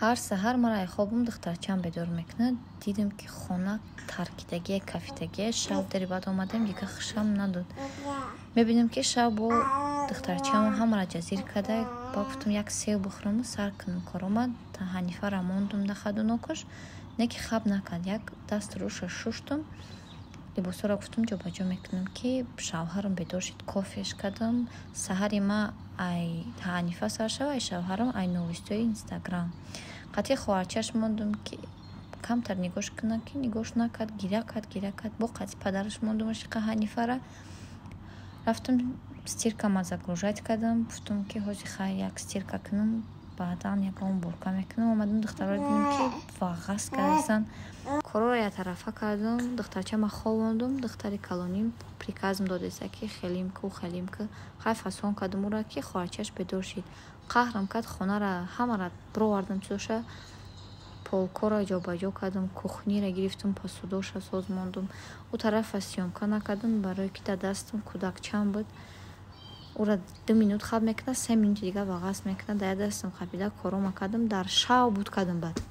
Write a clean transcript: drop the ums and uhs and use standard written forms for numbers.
Ҳар саҳар маро ай хобам духтарчаам бедор мекунад. Дидам, ки хона таркидагия, кафидагия. Шаб дери баъд омадем, дига хушам надод. Мебинам, ки шаб бо духтарчаам ҳамаро ҷазир карда. Ба гуфтам, як сев бихӯраму сар кунам корома. Ҳанифара мондум да хадунокаш, не ки хаб накард. Як даст рӯша шуштум, либосҳоро гуфтум, ҷобаҷо мекунам, ки шавҳарам бедор шид. Кофеш кардам. Саҳари ма ай Ҳанифа сар шава, ай шавҳарам, ай новостиҳои Инстаграм. Қатъи хоҳарчаш мондум, ки камтар нигоҳш кунад, ки нигоҳш накард, гиря кард, гиря кард. Бо қатъи падараш мондум шиқа Ҳанифара. Рафтам, стиркама загружать кардам. Гуфтум, ки ҳози хай, як стирка кунам, баъдан ягон уборка мекунам. Омадам, духтарро дидам, ки вағаз кардасан. Корора яктарафа кардам, духтарчама хобондум. Духтари калоним приказм додеса, ки хелим ку, хелим ку. Хай, фасон кардам ура, ки хоҳарчаш бедор шид, қаҳрам кард. Хонара ҳамара бировардам, чизоша, полкора ҷобаҷо кардам, кухнира гирифтам, посудоша соз мондум. Ӯ тарафа съёмка накардам, барое ки дар дастам кӯдакчам буд. Ура 2 минут хаб мекунад, 3 минути дигар вағаз мекунад. Дар як дастам хапида корома кардам. Дар шав буд кардам. Баъд